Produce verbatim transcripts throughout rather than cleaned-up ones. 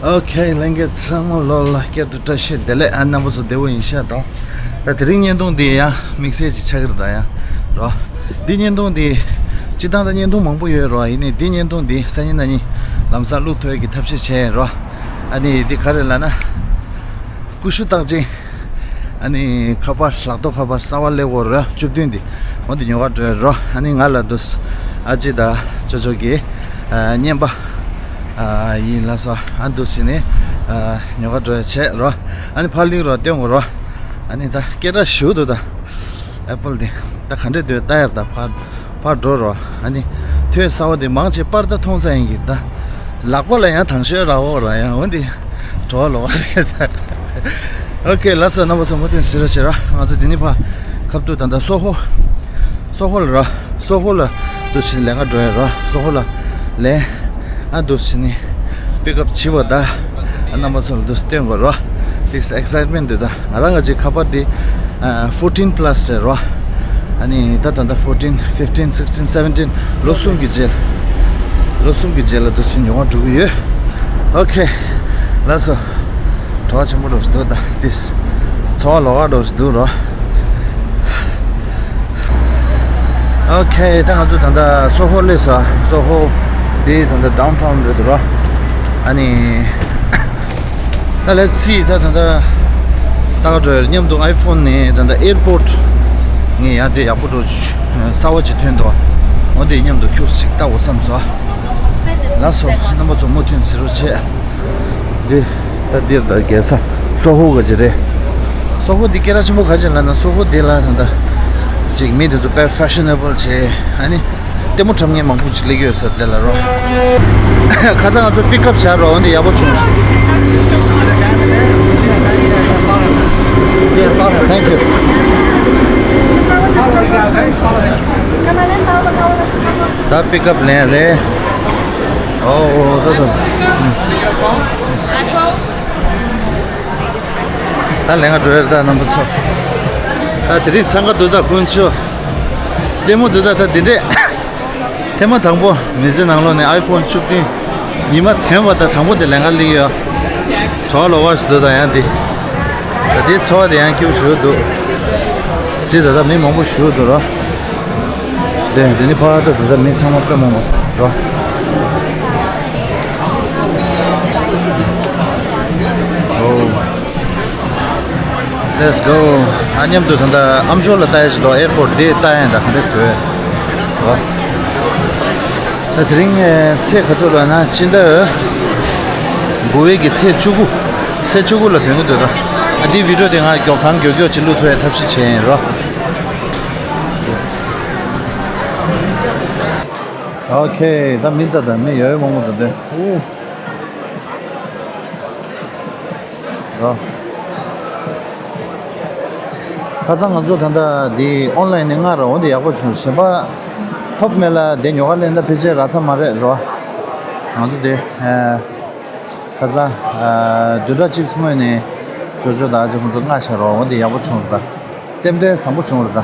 ཨོ་ཁེ། ལྷན་རྒྱས་ཚང་མ་ལོ་ལ་བསྐྱར་དུ་བཀྲ་ཤིས་བདེ་ལེགས། ཨ། རྣམ་པ་ཚོ་བདེ་པོ་ཡིན་ཤག་འགྲོ། ད་དེ་རིང་བརྙན་ཐུང་འདི་ཡང་དམིགས་བསལ་ཅིག་ཆགས་ཀྱི་རེད། ད་ཡང་རོ། འདི་བརྙན་ཐུང་འདི་སྤྱིར་བཏང་ད་བརྙན་ཐུང་མང་པོ་ཡོད་རོ། ཡིན་ནའི་འདི་བརྙན་ཐུང་འདི་སང་ཉིན་གནངས་ཉིན་ལམ་སང་བླུག་ཐུབ་ཡག་གི་ཐབས་ཤེས་བྱས་རོ། ཨ་ནི་འདི་ག་རེ་ལབ་ན། ཀུ་ཤུ་རྟགས་ཅན། ཨ་ནི་ཁ་པར་ལག་ཐོག་ཁ་པར་གསར་པ་སླེབས་ཡོད་རེད། བཅུ་བདུན་འདི། འོ་འདི་ཉོ་གར་འགྲོ་ཡ་རོ། ཨ་ནི་ང་ལ་འདུག་སེ་ཨ་ཅེ་དང་ཅོ་ཅོ་གི་ཨ་རྔན་པ་ཨ་ཡིན་ལགས་སོ། ཨ་འདུག་སེ་ནི་ཨ་ཉོ་གར་འགྲོ་ཡ་བྱས་རོ། ཨ་ནི་ཕར་ལིང་རོ་སྟོན་དགོས་རོ། ཨ་ནི་ད་སྐད་གྲགས་ཞེ་པོ་འདུག་ད། ཨེ་པལ་འདི་ད་ག་འདྲས་འདུག་ལྟ་ཡ་ད་ཕར། ཕར་འགྲོ་རོགས། ཨ་ནི་ཐོན་གསར་པ་དེ་མང་ཆེ་པར་ད་མཐོང་ས་ཡིན་གྱི་ད། ལག་པ་ལ་ཡང་དང་ཤོས་རག་འོ་ར་ཡང་འོ་འདི་གྲོགས་ལོག་རེད་ད། ཨོ་ཁེ། ལགས་སོ། རྣམ་པ་ཚོ་མུ་མཐུད་གཟིགས་རོགས་བྱེད་རོགས། ང་ཚོ་འདི་ནས་ཕར་ཁ་ཐུག་ད་ལྟ་སོ་ཧོ། སོ་ཧོ་ལ་རོ། སོ་ཧོ་ལ་འདུག་སེ་ལེན་ག་འགྲོ་ཡ་རོ། སོ་ཧོ་ལ་ལེན། ཨ་འདུག་སེ་ནི་པིག་ཨབ་བྱེད་པ་ད། ཨ་རྣམ་པ་ཚོ་ལ་འདུག་སེ་སྟོན་དགོས་རོ། This excitement འདི་ད། ང་རང་གི་ཁ་པར་འདི་ཨ་fourteen plus རེད་རོ། ཨ་ནི་ད་ད་ད་fourteen, fifteen, sixteen, seventeen ལོ་གསུམ་གྱི་རྗེས། ལོ་གསུམ་གྱི་རྗེས་ལ་འདུག་སེ་ཉོ་བར་འགྲོ་གི་ཡོད། ཨོ་ཁེ། ལགས་སོ། བྲོ་བ་ཆེན་པོ་འདྲ་པོ་ཞིག་འདུག་ད། འདི་ཚོར་བ་ལོགས་ཀ་འདྲ་པོ་ཞིག་འདུག་རོ། ཨོ་ཁེ། ད་ང་ཚོ་ད་ལྟ་སོ་ཧོ་སླེབས་སོང་། སོ་ཧོ་འདི་ད་ལྟ་ཌའུན་ཊའུན་རེད་འདུག་རོ། ཨ་ནི། ད་ལས་ཚིག་ད་ད་ད་ད་ག་འགྲོ་ཡ་མཉམ་དུ་ཨའི་ཕོན་ནས་ད་ད་ཨེར་པོར་ཊི་ངས་ཡང་དེ་ཡག་པོ་འགྲོ་གསར་པ་ཅིག་ཐོན་འདུག་འོ་དེ་མཉམ་དུ་ཁྱུག་ཅིག་ལྟ་དགོས་བསམ་སོང་། ལགས་སོ། རྣམ་པ་ཚོ་མུ་མཐུད་གཟིགས་རོགས་བྱེད། འདི་ད་འདིར་ད་རྒྱལ་ས་སོ་ཧོ་ག་ཅི་རེད། སོ་ཧོ་འདི་སྐད་གྲགས་ཆེན་པོ་ག་ཅི་ལབ་ན་སོ་ཧོ་འདི་ལ་ད་ད་ཅིག་མི་དེ་ཚོ་དཔེ་ཕེ་ཤ་ནེ་བལ་བྱས། ཨ་ནི། ལྟད་མོ་འཁྲབ་མཁན་མང་པོ་ཅིག་སླེབས་ཡོད་ཟེར་དེ་ལ་རོ། ཁ་སང་ང་ཚོ་པིག་ཨབ་བྱས་རོགས། འོ་འདི་ཡག་པོ་བྱུང་། Thank you. ད་པིག་ཨབ་ལེན་རེད། ཨོ་ཨོ་ད་ད། ད་ལེན་ག་འགྲོ་ཡ་རེད་ད་རྣམ་པ་ཚོ། ད་དེ་རིང་འཚང་ཁ་འདུག་ད་དཀོན་མཆོག་ལྟད་མོ་འདུག་ད་ད་འདི་འདྲས། ཐེངས་མ་དང་པོ་མི་ཚེ་ནང་ལོགས་ནས་ཨའི་ཕོན་བཅུ་བདུན་ཉི་མ་ཐོན་པ་དང་དང་པོ་དེ་ལེན་ག་སླེབས་ཡོད། གྲོགས་ལོག་པ་ཞིག་འདུག་ད་ཡང་འདི། ད་འདིའི་ཚོར་བ་དེ་ཡང་སྐྱིད་པོ་ཞེ་པོ་འདུག་གཟིགས་ད་ད་མི་མང་པོ་ཞེ་པོ་འདུག་རོ། དེ་འདི་ནི་ཕ་ད་ད་ད་མི་ཚང་མ་དཔེ་མང་པོ་རོ། ཨོ། Let's go. ཨ་མཉམ་དུ་ད་ལྟ་ཨ་མཆོག་ལ་ལྟ་ཡ་ཞིག་འདུག་ཨེར་པོར་ཊི་འདི་ལྟ་ཡ་ད་ག་འདྲ་འདུག་ཨོ། ད་དེ་རིང་ཚེས་ག་ཚོད་ལབ་ན་ཕྱི་ཟླ་དགུ་པའི་གི་ཚེས་བཅུ་དགུ། ཚེས་བཅུ་དགུ་ལ་ཐོན་གི་འདུག་ད་ཨ་འདི་བི་ཌི་ཡོ་དེ་ང་མགྱོགས་གང་མགྱོགས་མགྱོགས་ཅིག་བླུག་ཐུབ་ཡ་ཐབས་ཤེས་བྱས་ཡིན་རོ། ཨོ་ཁེ། ད་མི་ད་ད་མི་ཡོད་ཡོད་མང་པོ་འདུག་དེ། ཨོ། ཨོ། ཁ་སང་ང་ཚོ་ད་ལྟ་འདི་ཨོན་ལན་ནས་མངགས་ར། འོ་འདི་ཡག་པོ་བྱུང་། གཞན་པ་ཐོབ་མེད་ལ་འདི་ཉོ་ག་ལེན་ད་ཕལ་ཆེར་རག་ས་མ་རེད་རོ། ང་ཚོ་འདི་ཨ་ཁ་སང་ཨ་བདུན་ཕྲག་གཅིག་སྔོན་ནས་ཇོ་ཇོ་དང་ཨ་ཅེ་ཁོང་ཚོ་མངགས་བཞག་རོ། འོ་འདི་ཡག་པོ་བྱུང་ར་ད། རྟེན་འབྲེལ་བཟང་པོ་བྱུང་ར་ད།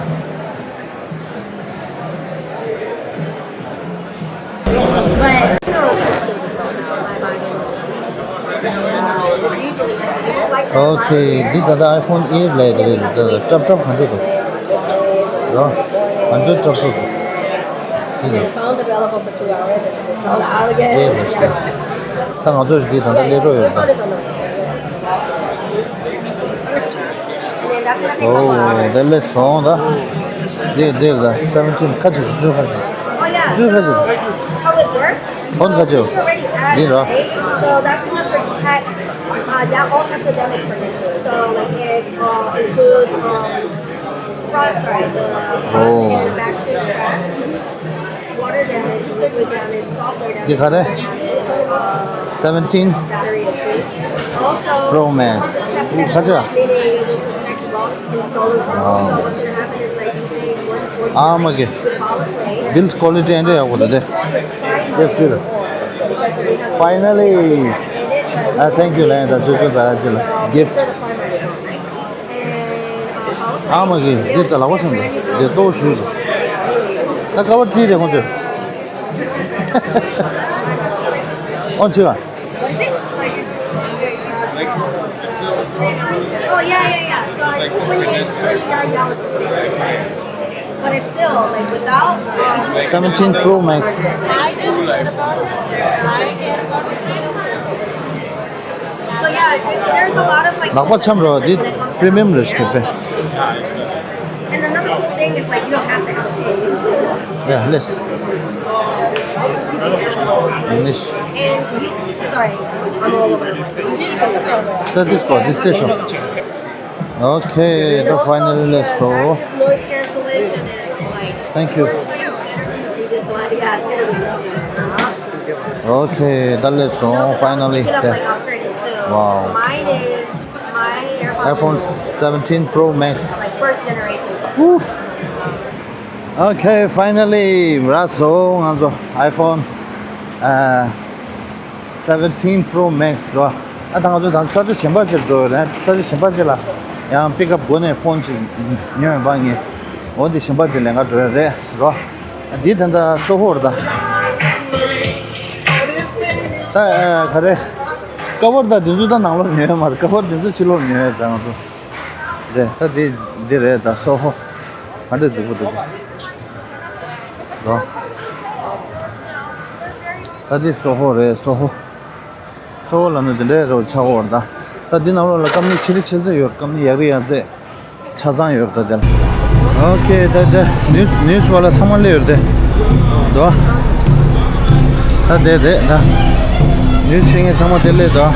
ཨོ་ཁེ། འདི་ད་ལྟ་ཨའི་ཕོན་ཨེར་ལབ་ཡ་དེ་རེད། ད་ལྟ་སྲབ་སྲབ་གང་འདྲ་འདུག་ཡོ། གང་འདྲ་སྲབ་སྲབ་འདུག་སྲིད་ལ། ཨེར་ལབ་ཤག་ད་ང་ཚོ་འདི་ད་ལྟ་སླེབས་རོགས་ཡོད་ད། ཨོ་དེ་ལས་སོང་ད། འདིར་འདིར་ད་seventeen ཁ་ཅིག་བཅུ་ཁ་ཅིག་བཅུ་ཁ་ཅིག་ཕོན་ཁ་ཅིག་འདི་ར། So that's gonna protect uh, da- all types of damage protection. So like it uh, includes um, front, sorry, the front and the back screen crack, water damage, liquid damage, software damage, འདི་ག་རེ། seventeen battery entry. Also, Pro Max. Protective glass, meaning it will protect rust and stolen parts. So what's gonna happen is like you pay one forty ཨ་མ་གི། Build quality འདྲ་ཡག་པོ་འདུག་དེ། That's it. Finally. ཨ་thank you ལན་ད་ཅོ་ཅོ་ད་ཅི་ལ་gift. ཨ་མ་གི་འདི་ད་ལག་པ་སོང་འདུག་འདི་ལྟོ་ཞུས་འདུག་ད་ཀ་བ་བྲིས་རེད་ཁོང་ཚོས། ཨོ་ཆི་བ། Oh, yeah, yeah, yeah. So it's twenty-eight, twenty-nine dollars a piece. But it's still, like, without, um, seventeen Pro Max. So, yeah, it's, it's, there's a lot of, like, ལག་པ་འཆམ་རོགས། འདི་premium རེད་ཤག་པས། And another cool thing is, like, you don't have to have a kid. Yeah, less. English. And you, sorry, I'm all over the place. You, you can just go over there. That is for this session. Okay, the final list. So, active noise cancellation is, like, thank you. Four times better than the previous one. Yeah, it's gonna be lovely. Okay, that is so finally. Look it up, like, upgraded too. Wow. Mine is, my AirPods iPhone seventeen Pro Max. Like, first generation. Okay, finally, རག་སོང་ང་ཚོ་iPhone, ཨ། seventeen Pro Max རོ། ཨ་ད་ང་ཚོ་ད་ས་ཆ་གཞན་པ་ཅིག་འགྲོ་ཡོད་རེད། ས་ཆ་གཞན་པ་ཅིག་ལ་ཡང་pickup སྒོ་ནས་ཕོན་ཅིག་ཉོས་ཡོད་པ་ངས། འོ་འདི་གཞན་པ་ཅིག་ལེན་ག་འགྲོ་ཡོད་རེད་རོ། འདི་ད་ལྟ་SoHO རེད་ད། ད་ཨ་ག་རེ། cover ད་འདི་ཚོ་ད་ནང་ལོགས་ཉོས་ཡོད་མ་རེད། cover འདི་ཚོ་ཕྱི་ལོགས་ཉོས་ཡོད་ད་ང་ཚོ། འདི་ད་འདི་འདི་རེད་ད། SoHO། ཨ་འདྲ་རྫིག་པོ་འདུག་དོ། ད་འདི་SoHO རེད། SoHO། SoHO ལབ་ན་འདི་འདྲའི་རོ་ཆགས་འོར་ད། ད་འདི་ནང་ལོགས་ལ་ཀམ་ནི་ཆེ་རི་ཆེ་ཚད་ཡོད། ཀམ་ནི་ཡག་རི་ཡག་ཚད་ཆ་ཚང་ཡོད་ད་དེ་ལ། ཨོ་ཁེ། ད་ད་news news བ་ལ་ཚང་མ་སླེབས་ཡོད་དེ། དོ། ད་དེ་རེད་ད། news ཤེས་མཁན་ཚང་མ་དེ་སླེབས་དོ།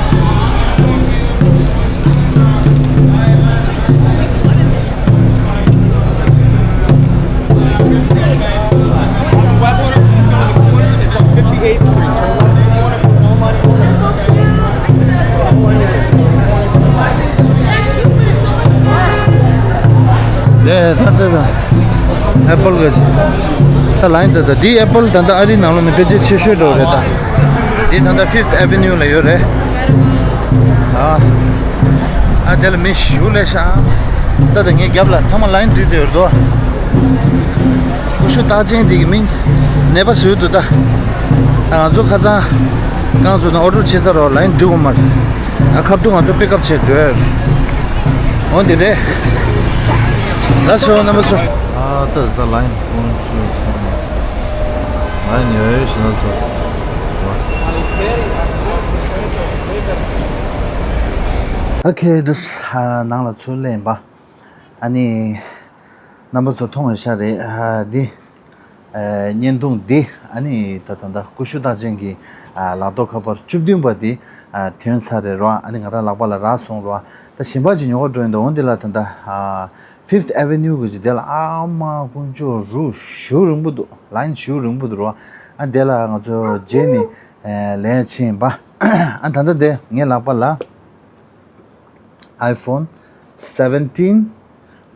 དེ་ད་ད་ད། Apple གི་ད་line ད་ད། འདི་Apple ད་ད་ཨ་རི་ནང་ལོགས་ནས་ཕལ་ཆེར་ཆེ་ཤོས་འདྲ་བོ་རེད་ད། འདི་ད་ད་Fifth Avenue ལ་ཡོད་རེད། ཨ། ཨ་དེ་ལ་མི་ཞེ་པོ་སླེབས་ཤག་ད་ད་ངའི་རྒྱབ་ལ་ཚང་མ་line བསྒྲིགས་བསྡད་ཡོད་དོ། ཀུ་ཤུ་རྟགས་ཅན་འདི་གི་མིང་ནད་པ་བཟོས་འདུག་ད། ང་ཚོ་ཁ་སང་རྐང་བཟོས་ན་order བྱེད་ས་རོ་line བསྒྲིགས་ཡོད་མ་རེད། ཨ་ཁ་ཐུག་ང་ཚོ་pickup བྱེད་འགྲོ། འོ་འདི་རེད། ལགས་སོ་རྣམ་པ་ཚོ། ཨ་ད་ད་line ཀུན་ཆུ་སོང་། line ཡོད་ཡོད་ཞིག་ལ་སོ། ཨོ་ཁེ། འདི་ནང་ལ་ཚུར་སླེབས་པ། ཨ་ནི། རྣམ་པ་ཚོ་མཐོང་ཡོད་ཤག་རེད། ཨ་འདི། ཨ་བརྙན་ཐུང་འདི་ཨ་ནི་ད་ད་ད་ཀུ་ཤུ་རྟགས་ཅན་གྱི་ཨ་ལག་ཐོགས་ཁ་པར་བཅུ་བདུན་པ་འདི་ཨ་ཐོན་ཚར་རེད་རོ། ཨ་ནི་ང་རང་ལག་པ་ལ་རག་སོང་རོ། ད་གཞན་པ་ཅིག་ཉོ་ག་འགྲོ་ཡིན་འདུག་འོ་འདི་ལ་ད་ད་ཨ་Fifth Avenue གི་ཅིག་དེ་ལ་ཨ་མ་དཀོན་མཆོག་རུ་ཞེ་པོ་རིང་པོ་འདུག line ཞེ་པོ་རིང་པོ་འདུག་རོ། ཨ་དེ་ལ་ང་ཚོ་རྗེས་ནས་ཨ་ལེན་ཕྱིན་པ། ཨ་ད་ད་དེ་ངའི་ལག་པ་ལ། iPhone seventeen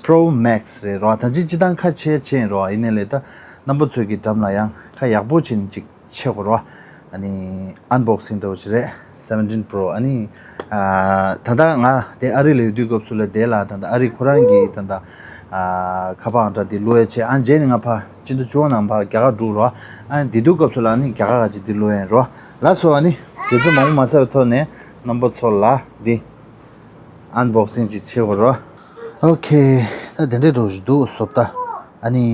Pro Max རེད་རོ། ད་ཅི་སྤྱིར་བཏང་ཁ་ཕྱེ་ཕྱིན་རོ། ཡིན་ནའི་ལས་ད་རྣམ་པ་ཚོའི་གི་འགྲམ་ལ་ཡང་ཁ་ཡག་པོ་བྱིན་ཅིག་ཕྱེ་དགོས་རོ། ཨ་ནི་unboxing འདྲ་བོ་ཞིག་རེད། seventeen Pro ཨ་ནི་ཨ་ད་ལྟ་ང་དེ་ཨ་རི་ལ་ཡོད་དུས་སྐབས་སུ་ལ་དེ་ལ་ད་ལྟ་ཨ་རི་ཁོ་རང་གི་ད་ལྟ་ཨ་ཁ་པར་འདྲ་དེ་བླུག་ཡས་བྱས། ཨ་རྗེས་ནས་ང་ཕ་ཕྱི་ཟླ་བཅུ་པ་ནང་ཕ་རྒྱ་གར་འགྲོ་རོ། ཨ་ནི་དེ་དུས་སྐབས་སུ་ལ་ཨ་ནི་རྒྱ་གར་ག་ཅིག་དེ་བླུག་ཡས་རོ། ལགས་སོ། ཨ་ནི་དེ་ཚོ་མང་པོ་མ་ཟེར་བའི་ཐོག་ནས་རྣམ་པ་ཚོ་ལ་དེ། Unboxing ཅིག་བྱེད་དགོས་རོ། ཨོ་ཁེ། ད་དེ་འདྲའི་འགྲོ་བཞིན་འདུག་བཟོ་ལྟ། ཨ་ནི།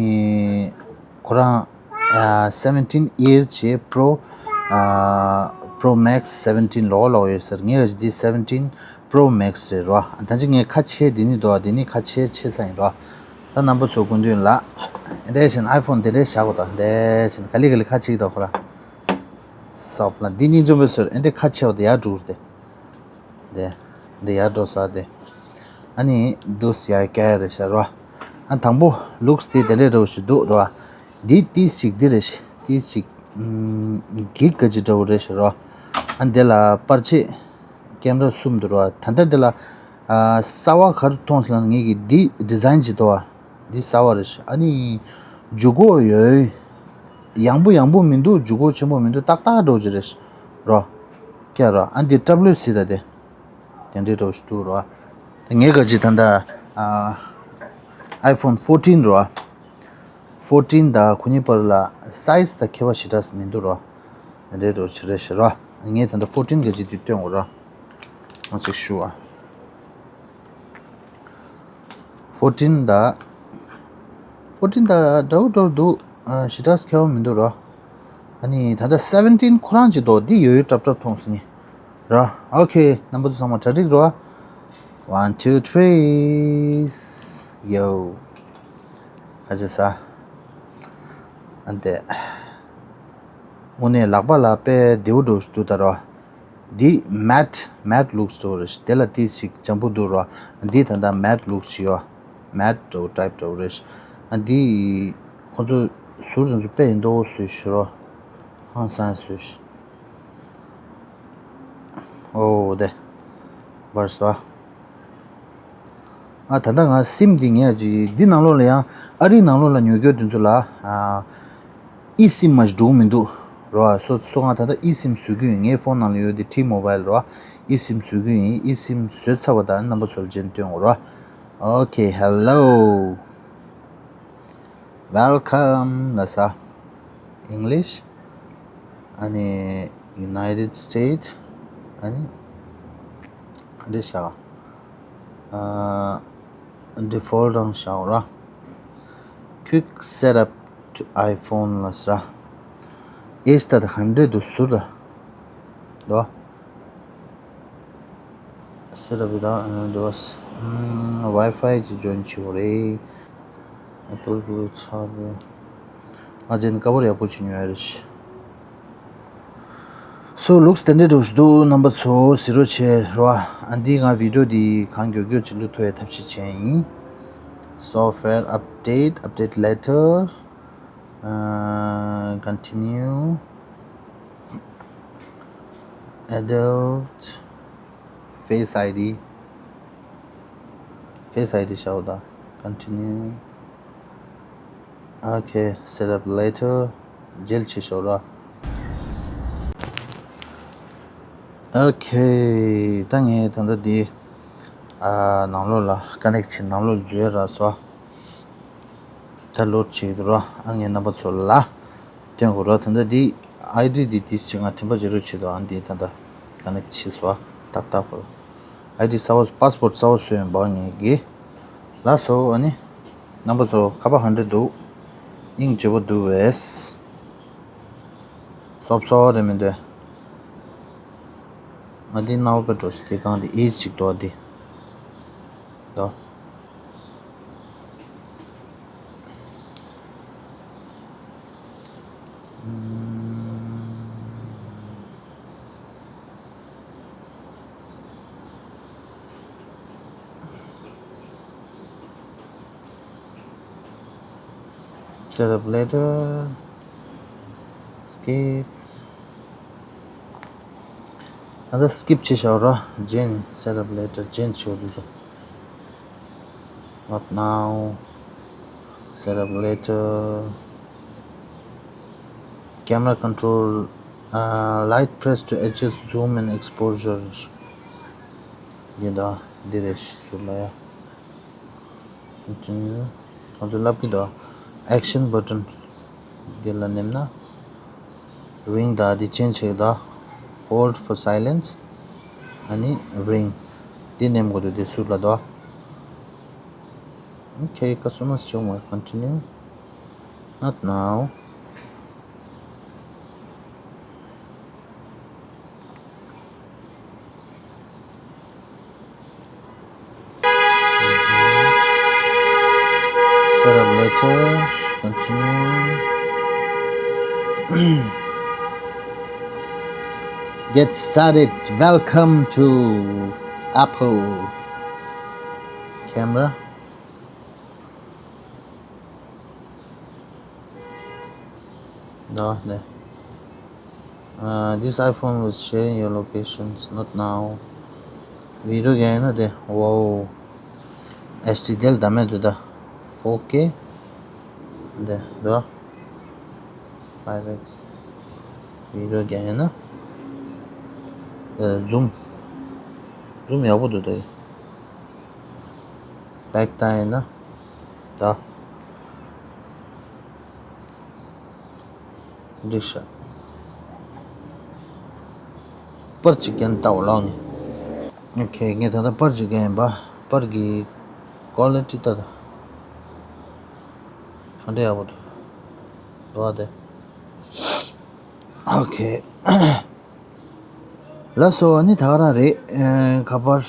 ཁོ་རང་ཨ་seventeen Air བྱས་Pro ཨ་Pro Max seventeen ལོག་ལོག་ཡོད་ཟེར། ངས་ག་ཅིག་འདི་seventeen Pro Max རེད་རོ། ད་ཅི་ངས་ཁ་ཕྱེ་འདི་ནི་འདུག་འདི་ནི་ཁ་ཕྱེ་ཕྱེ་ས་ཡིན་རོ། ད་རྣམ་པ་ཚོ་སྐུ་མདུན་ལ། འདྲ་བཞིན་iPhone དེ་འདྲའི་བཞག་དགོས་དང་འདྲ་བཞིན་ག་ལེ་ག་ལེ་ཁ་ཕྱེ་གི་འདུག་ཁོ་རང་། soft ལ་འདི་སྙིང་རྗེ་མོ་ཟེར། ཨེ་འདྲའི་ཁ་ཕྱེ་བ་དེ་ཡར་འགྲོ་གི་རེད་དེ། དེ། འདི་ཡར་འགྲོ་ས་དེ། ཨ་ནི་འདུག་སེ་ཡར་བཀྱག་ཡ་རེད་ཤག་རོ། ཨ་དང་པོ་looks དེ་དེ་འདྲའི་འདྲ་བོ་ཞིག་འདུག་རོ། འདི་ཏིས་ཅིག་འདི་རེད་ཤག་ཏིས་ཅིག་ཨམ་འགྱིག་ག་ཅིག་འདྲ་བོ་རེད་ཤག་རོ། ཨ་འདི་ལ་པར་ཆས་ཀེམ་ར་གསུམ་འདུག་རོ། ད་ལྟ་འདི་ལ་ཨ་གསར་པ་ག་རེ་མཐོང་སོང་ལབ་ན་ངེད་ཀྱི་འདི་design ཅིག་འདུག་ཨ། འདི་གསར་པ་རེད་ཤག་ཨ་ནི་འཇུག་སྒོ་ཡོད། ཡང་པོ་ཡང་པོ་མི་འདུག་འཇུག་སྒོ་ཆེན་པོ་མི་འདུག་ཏག་ཏག་འདྲ་བོ་ཅིག་རེད་ཤག་རོ། ཀྱ་རོ། ཨ་འདི་ཊབ་ལུ་སི་ད་དེ། དེ་འདྲའི་འདྲ་བོ་ཞིག་འདུག་རོ། ད་ངས་ག་ཅིག་ད་ལྟ་ཨ་iPhone fourteen རོ། fourteen དང་ཁོ་གཉིས་བར་ལ་size དང་ཁྱད་པར་ཞེ་དྲག་མི་འདུག་རོ། དེ་འདྲའི་འདྲ་བོ་ཞིག་རེད་ཤག་རོ། ངས་ད་ལྟ་fourteen ག་ཅིག་འདི་སྟོན་དགོས་རོ། ང་ཅིག་ཞུ་ཨ། ཕོར་ཊིན་ད། ཕོར་ཊིན་ད་འདྲ་བོ་འདྲ་བོ་འདུག་ཨ། ཞེ་དྲག་ཁྱད་པར་མི་འདུག་རོ། ཨ་ནི་ད་ལྟ་སེ་བེན་ཊིན་ཁོ་རང་ཅིག་འདུག་འདི་ཡོད་ཡོད་གྲབ་གྲབ་མཐོང་སོང་ནི། རོ། ཨོ་ཁེ། རྣམ་པ་ཚོ་ཚང་མ་གྲ་སྒྲིག་རོ། One, two, three. ཡོ། ཨ་ཅེ་ས། ཨ་འདི། དངོས་གནས་ལག་པ་ལ་དཔེ་བདེ་བོ་འདྲ་བོ་ཞིག་འདུག་ད་རོ། འདི་མེཊ། མེཊ་ལུགས་འདྲ་བོ་རེད། དེ་ལ་ཏིས་ཞིག་འཇམ་པོ་འདུག་རོ། འདི་ད་ལྟ་མེཊ་ལུགས་ཞིག་ཡོད། མེཊ་འདྲ་བོ་ཊའིབ་འདྲ་བོ་རེད། ཨ་འདི་ཁོ་ཚོ་ཟུར་དེ་ཚོ་དཔེ་ཡིན་མདོག་བཟོས་ཤག་རོ། ཧང་སང་བཟོས་ཤག་ཨོ་དེ། བར་སོ། ཨ་ད་ལྟ་ང་སིམ་འདི་ངས་ཅིག་འདི་ནང་ལོགས་ལ་ཡང་ཨ་རིའི་ནང་ལོགས་ལ་ཉོ་རྒྱུ་དེ་ཚོ་ལ་ཨ། ཨི་སིམ་མ་ཞིག་འགྲོ་གི་མི་འདུག་རོ། སོ་སོ་ང་ད་ལྟ་ཨི་སིམ་བཟོ་གི་ཡོད། ངའི་ཕོན་ནང་ལ་ཡོད་དེ་ཊི་མོ་བཱའིལ་རོ། ཨི་སིམ་བཟོ་གི་ཡིན། ཨི་སིམ་བཟོས་ཚར་བ་དང་རྣམ་པ་ཚོ་ལ་རྗེས་སྟོན་དགོས་རོ། Okay, hello. Welcome ལ་ས། English. ཨ་ནི་United States. ཨ་ནི་འདི་བཞག་ཨ། Default རང་བཞག་ར། Quick setup to iPhone ལ་ས། H ད་ད་ཧན་ཌེ་དུ་སུ་ར། དོ། Setup without any device. ཨམ། Wi-Fi ཅིག་join བྱེད་དགོས་རེད། Apple Blue ཚར་བས། ང་ཚོས་ཀ་བར་ཡག་པོ་བྱེད་མྱོང་ཡ་རེད། So looks standard འདུག་རྣམ་པ་ཚོ་གཟིགས་རོགས་བྱེད་རོགས། ཨ་འདི་ང་video འདི་གང་མགྱོགས་མགྱོགས་ཅིག་བླུག་ཐུབ་ཡ་ཐབས་ཤེས་བྱས་ཡིན། Software update, update later. Uh, continue. Adult. Face ID. Face ID བྱའོ་ད། Continue. Okay, set up later. རྗེས་ལ་བྱེད་ཤོག་ར། Okay, ད་ངས་ད་ལྟ་འདི་ཨ་ནང་ལོགས་ལ་ཀ་ནེག་བྱེད། ནང་ལོགས་འཛུལ་ར་སོ། ད་ལོཌ་བྱེད་ཀྱི་འདུག་ར། ཨ་ངས་རྣམ་པ་ཚོ་ལ་སྟོན་དགོས་ར། ད་ལྟ་འདི་ཨའི་ཌི་འདི་ཏིས་ཅིག་ང་དྲན་པ་བརྗེད་རོགས་བྱེད་དོ། ཨ་འདི་ད་ལྟ་ཀ་ནེག་བྱས་སོ། ཏག་ཏག་ཧོ། ཨའི་ཌི་གསར་པ། པཱ་སི་པོར་ཊི་གསར་པ་བཟོས་ཡོང་བ་ངས་གི། ལགས་སོ། ཨ་ནི་རྣམ་པ་ཚོ་ཁ་པར་ཧན་འདྲེ་འདུག་སྙིང་རྗེ་པོ་འདུག་བས། སོབ་སོབ་རེད་མི་འདུག་ང་འདི་ནའོ་པེ་འགྲོ་སི་དེ་གང་དེ་ཨེ་ཅིག་འདུག་འདི། འདུག Set up later. Skip. ད་ལྟ་སི་ཀིབ་བྱས་བཞག་ར། རྗེས་ནས་set up later. རྗེས་ནས་བྱེད་དགོས་འདུག Not now. Set up later. Camera control. Uh, right press to adjust zoom and exposure. འདི་ད་འདི་རེད། ཟུར་ལ་ཡ། ཁོང་ཚོས་ལབ་ཀྱི་འདུག Action button འདི་ལ་ནེམ་ན། Ring ད་འདི་ཅན་ཆེ་ད། Hold for silence. ཨ་ནི་ring འདི་ནེམ་དགོས་འདུག་འདི་ཟུར་ལ་འདུག Okay, customer show more. Continue. Not now. Set up later. Continue. Get started. Welcome to Apple. Camera. ད་ནས། Uh, this iPhone was sharing your locations, not now. བི་ཌི་ཡོ་རྒྱག་ཡིན་ན་དེ། Wow. ཨེཆ་ཌི་དེ་ལ་ད་མེད་དུ་ད། ཕོར་ཀེ། དེ་འདུག Five X. བི་ཌི་ཡོ་རྒྱག་ཡིན་ན། དེ་ཛུམ། ཛུམ་ཡག་པོ་འདུག་དེ། བེག་བཏང་ཡིན་ན། ད། འགྲིག་ཤག་པར་གཅིག་ཀྱང་ལྟ་བ་ལོག་ནས། ཨོ་ཁེ། ངས་ད་ལྟ་པར་གཅིག་ཀྱང་ཡིན་པ། པར་གྱི་ ཀོ་ལི་ཊི་ལྟ་དང་། ག་འདྲ་ཡག་པོ་འདུག་འདུག་ཨ་དེ། ཨོ་ཁེ། ལགས་སོ། ཨ་ནི་ད་ག་རང་རེད། ཨེ། ཁ་པར།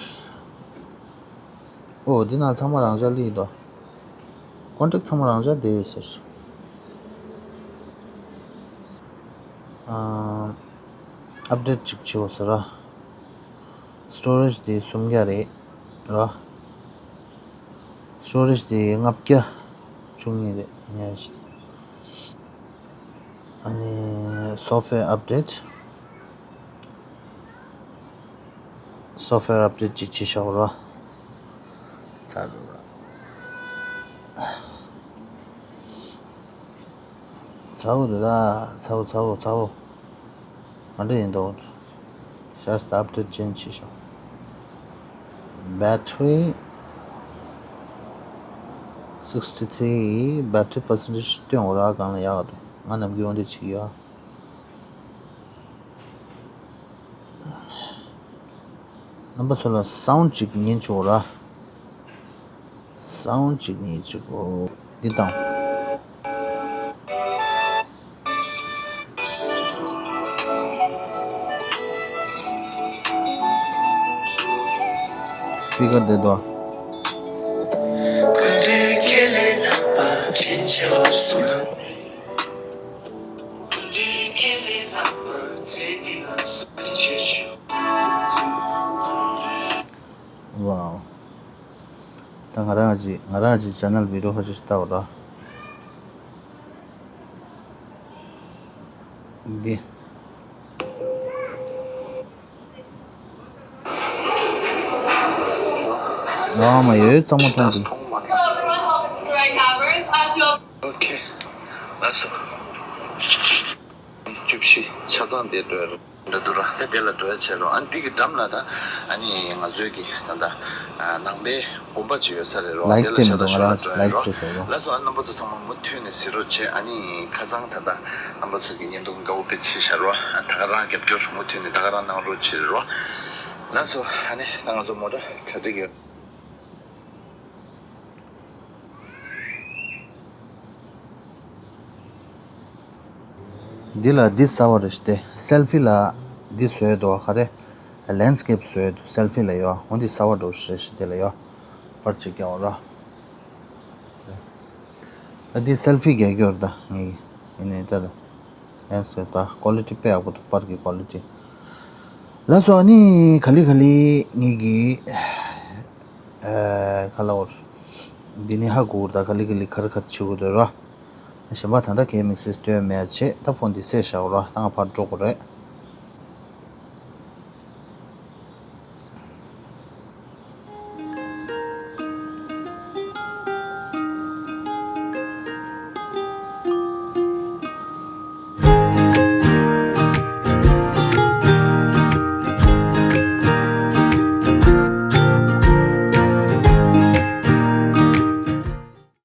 ཨོ། འདི་ནང་ཚང་མ་རང་འཇགས་སླེབས་འདུག་ཀོན་ཊེག་ཚང་མ་རང་འཇགས་བསྡད་ཡོད་ཟེར། ཨ། ཨབ་ཌེཊ་ཅིག་བྱེད་དགོས་ཟེར་ར། སི་ཊོ་རེཇ་དེ་སུམ་བརྒྱ་རེད་ར། སི་ཊོ་རེཇ་དེ་ལྔ་བརྒྱ་བཅུ་གཉིས་རེད། ཉལ་ཞིག་ཨ་ནི་སོབ་ཝེར་ཨབ་ཌེཊ། སོབ་ཝེར་ཨབ་ཌེཊ་ཅིག་བྱེད་ཤོག་ར། ཚར་ར། ཚ་བོ་འདུག་ད། ཚ་བོ་ཚ་བོ་ཚ་བོ། ག་འདྲ་ཡིན་འདུག་ཤར་སི་ད་ཨབ་ཌེཊ་ཅན་བྱེད་ཤོག་བེ་ཊི་རི་སིག་སི་ཊི་ཐི་རི། བེ་ཊི་རི་པར་སེན་ཊེཇ་སྟོན་འོ་ར། གང་ལ་ཡག་འདུག་ང་ནམ་རྒྱུན་འོ་འདི་བྱེད་ཀྱི་ཡོད། རྣམ་པ་ཚོ་ལ་སའུན་ཌི་ཅིག་ཉན་ཆོག་ར། སའུན་ཌི་ཅིག་ཉན་ཆོག་འདི་དང་། སི་པི་ཀར་དེ་དོ། ཝའོ། ད་ང་རང་གི་ང་རང་གི་ཆེ་ནལ་བི་ཌི་ཡོ་ཧ་ཅིག་ལྟ་བ་ར། འདི། ཨ་མ་ཡོད་གཙང་མ་མཐོང་གི། ཨོ་ཁེ། ལགས་སོ། བཅུ་བཞི་ཆ་ཚང་དེ་འགྲོ་ཡ་རེད། འགྲོ་འདུག་ར། དེ་དེ་ལ་འགྲོ་ཡ་བྱེད་རོགས། ཨ་ནི་འདི་གི་འགྲམ་ལ་ད་ཨ་ནི་ང་ཚོའི་གི་ད་ལྟ་ནང་པའི་དགོན་པ་ཅིག་ཡོད་ས་རེད་རོ། ལའིཀ་དེ་ལ་སྤྲད་མི་ཆ་ད་འདུག་ང་ཤོག་ལ་རང་འགྲོ་ཡ་ལའིཀ་རོ། སྤྲད་ཤོག་རོ། ལགས་སོ། ཨ་རྣམ་པ་ཚོ་ཚང་མ་མུ་མཐུད་ནས་གཟིགས་རོགས་བྱེད། ཨ་ནི་ཁ་སང་ད་ལྟ་རྣམ་པ་ཚོ་གི་བརྙན་ཐུང་དགའ་བོ་དཔེ་བྱས་ཤག་རོ། ད་ག་རང་རྒྱབ་སྐྱོར་མུ་མཐུད་ནས་ད་ག་རང་གནང་རོགས་བྱེད་རོ། ལགས་སོ། ཨ་ནི་ད་ང་ཚོ་མོ་ཊ་གྲ་སྒྲིག་ཡོད། འདི་ལ་འདི་གསར་བ་རེད་ཤག་སྟེ། སེལ་ཕི་ལ་འདི་བཟོས་འདུག་ག་རེ། ལེན་སི་ཀེབ་བཟོས་འདུག་སེལ་ཕི་ལ་ཡོད། འོ་འདི་གསར་བ་འདྲ་བོ་ཞིག་རེད་ཤག་འདི་ལ་ཡོད། པར་ཅིག་རྒྱག་འོ་ར། ཨ་འདི་སེལ་ཕི་རྒྱག་རྒྱུ་རེད་ད་ངས། ཡིན་ནའི་ད་ད། ལེན་སི་ཀེབ་ད་ཀོ་ལི་ཊི་དཔེ་ཡག་པོ་འདུག་པར་གྱི་ཀོ་ལི་ཊི། ལགས་སོ། ཨ་ནི་ག་ལེ་ག་ལེ་ངེད་ཀྱི་ཨ་ཁ་ལོར་འདི་ནི་ཧ་གོ་གི་རེད་ད། ག་ལེ་ག་ལེ་ག་རེ་ག་རེ་བྱེད་དགོས་འདུག་ར། གཞན་པ་ད་ལྟ་གའི་དམིགས་བསལ་སྟོན་མེད་བྱས། ད་ཕོན་འདི་བསད་བཞག་ར། ད་ང་ཕར་འགྲོ་དགོས་རེད།